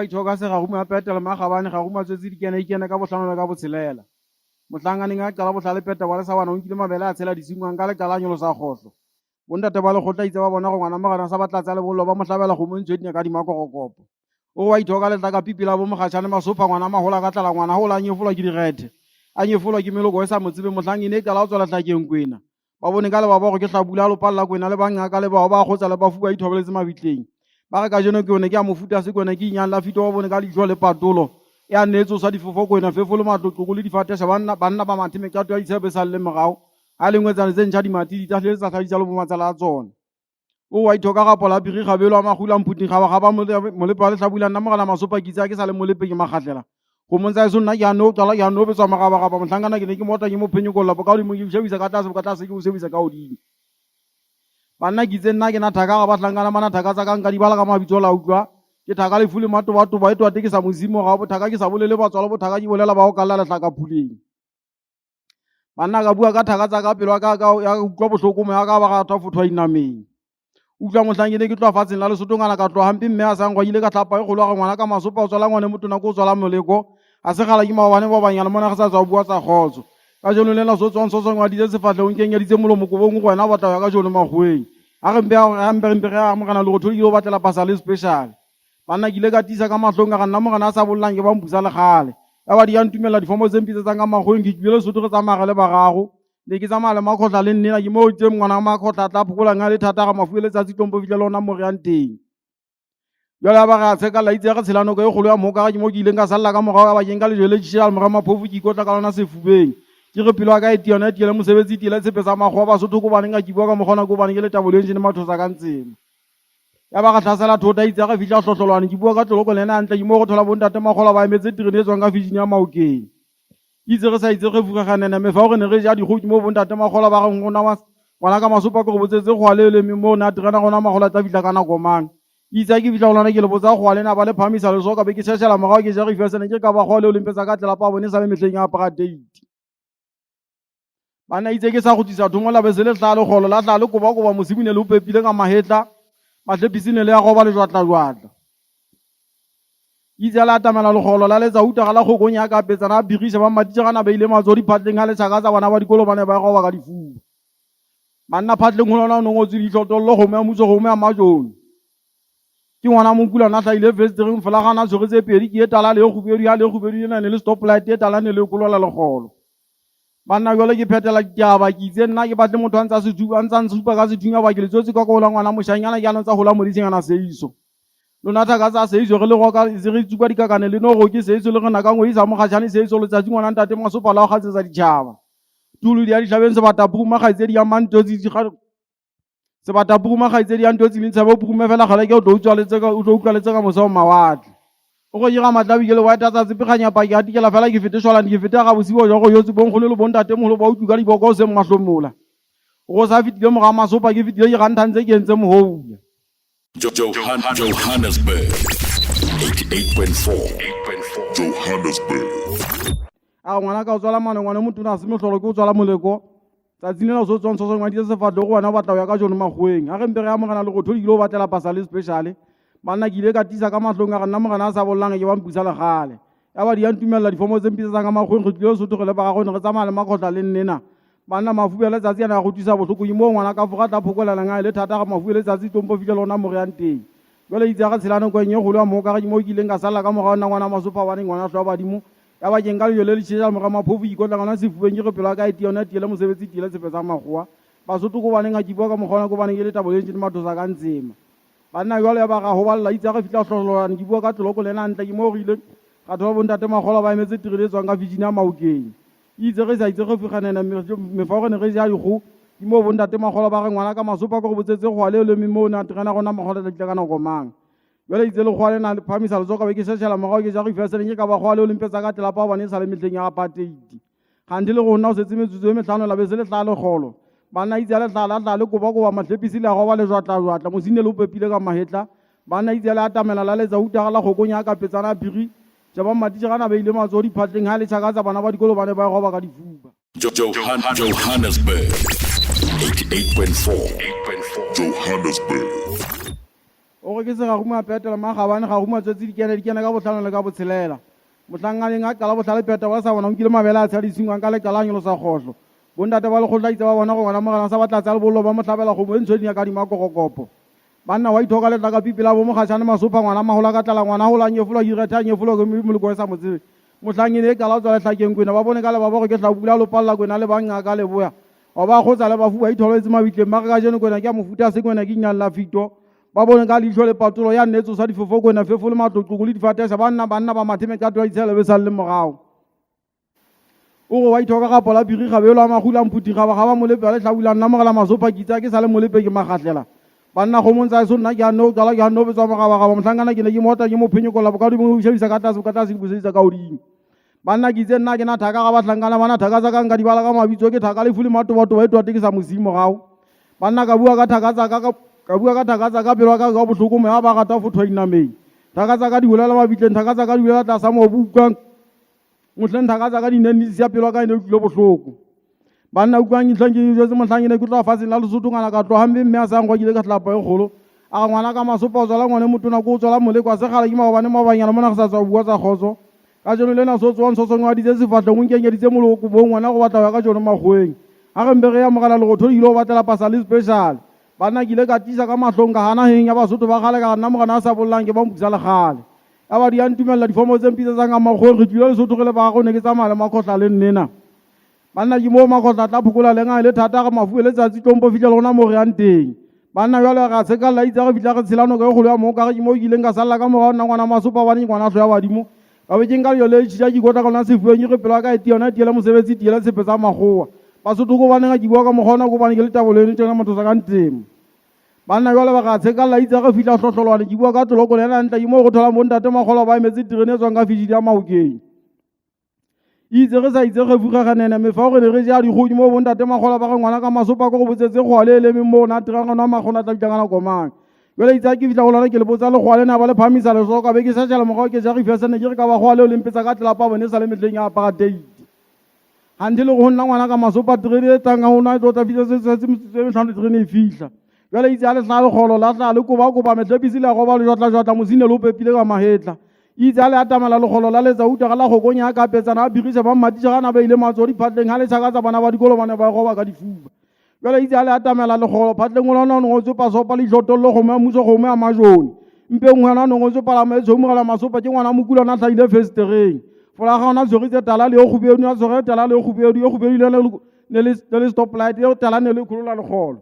Wa ithoka segarume a petela magabane garume a tswetse dikene ikene ka bohlano le ka botshelela. Mohlang a neng a qala bohlale peta wa lesawana o nkile mabele a tshela disimu a nka lekala a nyolosa kgohlo. Bontate ba lekgotla itse ba bona gore ngwana morena sa batla tsa lebollo ba mo hlabela kgomo e ntsho e dinyaka di makorokopo. O re wa ithoka letlaka pipi la bo mogatšhane masopha ngwana magola ka tlala ngwana gola a nyefolwa ke direthe. A nyefolwa ke meloko e sa mo tsebe mohlang e ne e qala go tswela tlhakeng kwena. Ba bone ka lebaba gore ke hlabula a lopalla kwena le bangaka le bao ba kgotsa le bafu ba ithobeletse mabitleng. Ba re kajeno ke yone ke ya mofuta se kwena ke inyang la fito ba bone ka leihlo le patolo ya neetso sa difofo kwena fefo le matlotloko le difatesha banna banna ba mathe meqato ya ditshepe sa le morao a lengwetsane tse ntšha dimati di tahlele tsa tlhadisa le bomatsala a tsona. O wa ithoka ga pola phiri gabelo a magula mphuting ga ba ga ba molepe wa lehlabula nna morena masopa kitse a ke sa le molepe ke magatlela go montsa eso nna ke a no qala ke a no betswa magabagaba mohlankana ke ne ke mota ke mo phenyokolla bo ka godimo ke shebisa ka tlase bo ka tlase ke o shebisa ka godimo banna ke itse nna ke na thaka ga bahlankana mana thaka tsa ka nka di bala ka mabitso la utlwa ke thaka lefu le matobatoba e toate ke sa mosimo ga bothaka ke sa bolele batswalo bothaka ke bolela ba go kalla lehlaka phuleng Banna ka bua ka thaka tsa ka pelo ya ka ya utlwa bohloko moya ka ba ga thwa fothwa dinameng. Utlwa mohlang ke ne ke tloa fatsheng la Lesotho ngwana ka tloa hampe mme a sa nkgwa ile ka tlhapa e kgolo a re ngwana ka masopa o tswala ngwane motona ko o tswala moleko a se gala ke maobane ba banyana mona re sa tswa bua tsa kgotso ka jeno lena so tswang so tswang wa ditse sefatlhegong ke nyaditse molomo kobong go wena o batla go ya ka jeno makgoweng a re mpe a mpe re mpe re amogana le go thole ke o batlela pasa le special Banna ke ile ka tiisa ka mahlong ka ga nna morena a sa bollang ke ba mpusa legale. Ya ba di ya ntumella difomo tse mpitsetsang ka makgoweng ke tlile Lesotho re tsamaya re le bararo. Ne ke tsamaya le makhotla le nnena ke moo teng ngwana wa makhotla a tla phokolang a le thata ga mafu e letsatsi tlompo fitlhela ona mo re yang teng. Jwale ya ba re a tsheka la itse re tshela noka e kgolo ya moka ke mo ke ileng ka salla ka morao ya ba ke nka lejwe le tšhela mora maphofu ke ikotla ka lona sefubeng. Ke re pelo ya ka e tiona e tiele mosebetsi e tiele tshepe sa makgowa Basotho ko baneng ka ke bua ka mokgona ko baneng ke letabo le engine mathosa ka ntsema. Ya ba re hlasela thota itse re fihla hlohlolwane ke bua ka tloloko le ena hantle ke mo go thola bontate makgola ba emetse terene e tswang ka Virginia ya Maokeng. Itse re sa itse re fureganene me fa re ne re ja digo ke mo bontate makgola ba reng rona wa ngwana ka masopa ke go botsetse go le le mo na terena gona makgola tla fihla ka nako mang. Itse ke fihla go lona ke le botsa go le na ba le phamisa le soka be ke sheshela morao ke ja re ifesene ke ka ba go le olimpetsa ka tlelapa bone sa le mehleng ya apartheid. Banna itse ke sa go tlisa thongo la be se le tla legolo la tla le koba-koba mosimo ne le o pepile ka mahetla mahlepisi ne le ya goba lejwatla-jwatla. Itse la atamela legolo la letsa uta ga la kgokong ya ka petsana a bigisa ba mmatitse ga na beile matsoho diphatleng ga le tshaka tsa bana ba dikolo ba ne ba e goba ka difuba. Banna phatleng go lona o ne ngotswe ditlotollo kgomo ya mmuso kgomo ya majone. Ke ngwana mokulana a hlahile fesetereng folagana a tshwere tse pedi ke e tala le e kgubedu ya le e kgubedu ena ne le stoplight e tala ne le kolola legolo. Banna jwale ke phethela ditaba ke itse nna ke batle motho a ntsa sethupa a ntsa ntshupa ka sethunya ba ke le tswetse ka gola ngwana moshanyana ke anong tsa gola modisengana seiso lona thaka tsa seiso re le roka se re tsuka dikakane le no roke seiso le rena ka ngwe isa mogatšhane seiso letsatsi ngwana ntate masopa la go gatsetsa ditšhaba tulo di ya ditlhabeng sebata puruma kgaitsedi ya mantotsi Sebata puruma kgaitsedi ya ntho tse tshaba o purume fela gale ke o tlo utlwa letse ka o tlo utlwa letse ka mosa o mawatle. O go dira matlabi ke le white tsa tsepeganya pa ke atikela fela ke fete shwalane ke fete ga bosibo jwa go yotse bonkgolo le bontate mogolo ba utlwa ka diboko o seng mahlomola. Go sa fetile moga masopa ke fetile ke gantha ke entse mohoula. Johannesburg 88.4 Johannesburg. A ngwana ka o tswala mane ngwana motona a se mehlolo ke o tswala moleko. Tsatsing lena o se o tswang sosong ngwaditse sefatlhego go wena o batla go ya ka jone makgoweng. A re mpe re amogela lerotho le kile o batlela pasa le speciale. Banna ke ile ka tiisa ka mahlong a re nna morena a sa bollang ke ba mpusa legale. Ya ba di ya ntumella difomo tse mpitsetsang ka makgoweng re tlile Lesotho re le bararo ne re tsamaya le makhotla le nnena. Banna mafubi a letsatsi ana a go utlwisa bohloko ke moo ngwana ka foga tla phokolela ngae le thata ga mafubi a letsatsi tlompo fitlhela ona mo re yang teng. Jwale itse ga re tshela nako e kgolo ya moo ka re ke moo ke ileng ka salla ka morao nna ngwana masopa hobane ngwana hlwa badimo Ya ba ke nka lejwe le le tšhetša moga maphofu ke ikotla ka lona sefubeng ke re pelo ya ka e tiye yona tiele mosebetsi tiele tshepe tsa makgowa. Basotho ko baneng ga ke bua ka mokgwa ona ko baneng ke letabo le ntše le mathosa ka ntsema. Banna jwale ya ba ra goballa itse ga re fihla Hlohlolwane ke bua ka tloloko le ena hantle ke moo re ile ra thola bontate Makgola ba emetse terene e tswang ka Virginia Maokeng. Itse re sa itse re figanene mefa re ne re ja dikgo ke moo bontate Makgola ba re ngwana ka masopa ko re botsetse go le le moo na terena gona Makgola tla tla ka nako mang. Jwale itse lekgowa lena le phamisa letsogo ka be ke šešela morago ke ja go ifeseleng ke ka ba kgowa leo le mpetsa ka tlelapa gobane e sa le mehleng ya apartheid. Kganthe le go nna o setse metsotso e mehlano la be se le hlaa lekgolo. Banna itse ya lehlaa la tla le kobakoba mahlepisi le a goba le jwatlajwatla mosine le o pepile ka mahetla. Banna itse ya le atamela la letsa utaga la kgokong ya ka petsana a phiri tša ba mmatitše ga na beile matsogo diphatleng ha le tšhakatsa bana ba dikolo ba ne ba e goba ka difuba. Johannesburg 88.4 Johannesburg. O re ke segarumo a petela magabane garumo a tswetse dikene dikene ka botlhano le ka botshelela. Mohlang a neng a qala bohlale peta wa sa bona o nkile mabele a tshela ditshingwang ka leqala a nyolosa kgohlo. Bontate ba lekgotla itse ba bona gore ngwana morena sa batla tsa lebollo ba mo hlabela kgomo e ntsho e dinyaka di makogokopo. Banna wa ithoka letlaka pipi la bo mokgatšhane masopha ngwana mahola ka tlala ngwana hola nyefolwa ke direthe a nyefolwa ke moloko e sa mo tsebe. Mohlang e ne e qala ho tswa lehlakeng kwena ba bone ka lebaba gore ke hlabula lopalla kwena le bang ka leboya. Wa ba kgotsa le bafu ba itholetse mabitleng ba re kajeno kwena ke ya mofuta se kwena ke nyang la fito. Ba bone ka leihlo le patolo ya nne tsosa difofo kwena fefo le matloqoko le difatesa banna banna ba mathe mekato ya ditshele be salle morao. O re wa ithoka ga pola phiri gabelo a magula mphuti ga ba ga ba molepe ba le hlabula nna mogela masopa kitsa ke sa le molepe ke magahlela. Banna kgomong tsa eso nna ke a no qala ke a no betswa mogabagaba mohlankana ke ne ke mota ke mo phenyokolla boka godimo ke shebisa ka tlase boka tlase ke buseditsa ka godimo. Banna ke itse nna ke na thaka ga bahlankana bana thaka tsa ka nka di bala ka mabitso ke thaka lefu le matobatoba e twate ke sa mo morago. Banna ka bua ka thaka tsa ka ka bua ka thaka tsa ka pelo ya ka ka bohloko moya ba rata fothwa dinameng. Thaka tsa ka di bolela mabitleng thaka tsa ka di bolela tlasa mobu utlwang mohleng thaka tsa ka di neng di sia pelo ya ka e ne e utlwile bohloko. Banna utlwang ke hlong ke jwetse mohlang ke ne ke tloha fatsheng la Lesotho ngwana ka tloha mme mme a sa nkwa ke ile ka tlapa e kgolo. A re ngwana ka masopa o tswala ngwane motona ko o tswala moleko a sekgale ke maobane maobanyana mona re sa tswa bua tsa kgotso. Kajeno lena so tsoang sosongwaditse sefahleng o nkenyeditse moloko bong wena go batla ho ya ka jono makgoweng. Ha re mpe re ya mogela lerotho le ile go batlela pasa le special. Banna ke ile ka tiisa ka mahlong ka hana heng ya Basotho ba kgale ka re nna morena a sa bollang ke ba mputsa lekgale. Ya ba di ya ntumella difomo tse mpitsetsang ka makgoweng re tlile Lesotho re le bararo ne ke tsamaya le makhohla le nnena. Banna ke moo makgotla a tla phokola lenga e le thata re mafu e letsatsi tlompo fitlha le rona mo re yang teng. Banna jwale ra tshekalla itse re fihla re tshela noka e kgolo ya moo ka re ke moo ke ileng ka salla ka morao nna ngwana masopa bane ke ngwana hlo ya badimo. Ka be ke nka lejo le tšhitša ke ikotla ka lona sefueng ke re pelo ya ka e tiye yona e tiele mosebetsi e tiele tshepe tsa makgowa. Basotho ko baneng ga ke bua ka mokgwa ona ko bane ke le tabolo eno tjena motho sa ka ntemo. Banna jwale ba ra tshekalla itse re fihla hlohlolwane ke bua ka tlolokolo ena ntle ke moo go tholang bontate makgolo ba emetse terene e tswang ka fijidi ya Maokeng. Itse re sa itse re fugaganene mefa gore ne re ja dikgoki mo bontate magola ba re ngwana ka masopa ko go botsetse goa le elemeng mo o na tirang gona magona tla bitla ka nako mang. Jale itse ke fitlha go lona ke le botsa legoa le na ba le phamisa letsogo ka be ke šašela morago ke ja rifese ne ke re ka ba goa leo le mpetsa ka tlelapa bone e sa le metleng ya apartheid. Ganthe le go nna ngwana ka masopa terene e tlang ga gona e tlo tla fitlha se metsotso e metlhano terene e fitlha. Jale itse a le tla lekgolo la tla le kobakoba metlhepisi le ya goba lejwatlajwatla mosine le o pepile ka magetla. Itse a le atamela lekgolo la letsa uta ga la gokonya a kapetsana a phirisa ba mmatisa ga na ba ile matsogo diphatleng ga le tshakatsa bana ba dikolo ba ne ba goba ka difuba. Jale itse a le atamela lekgolo phatleng o lona o ngotswe pasopa leitlhotollo kgomo ya mmuso kgomo ya majone. Mpeng ngwana o ngotswe palamo e tshweu mogala masopa ke ngwana mokula ona tlhaile festereng. Folaga ona tshweritse tala le yo khubedu a tshwere tala le yo khubedu yo khubedu le ne le stop light yo tala ne le kholola lekgolo.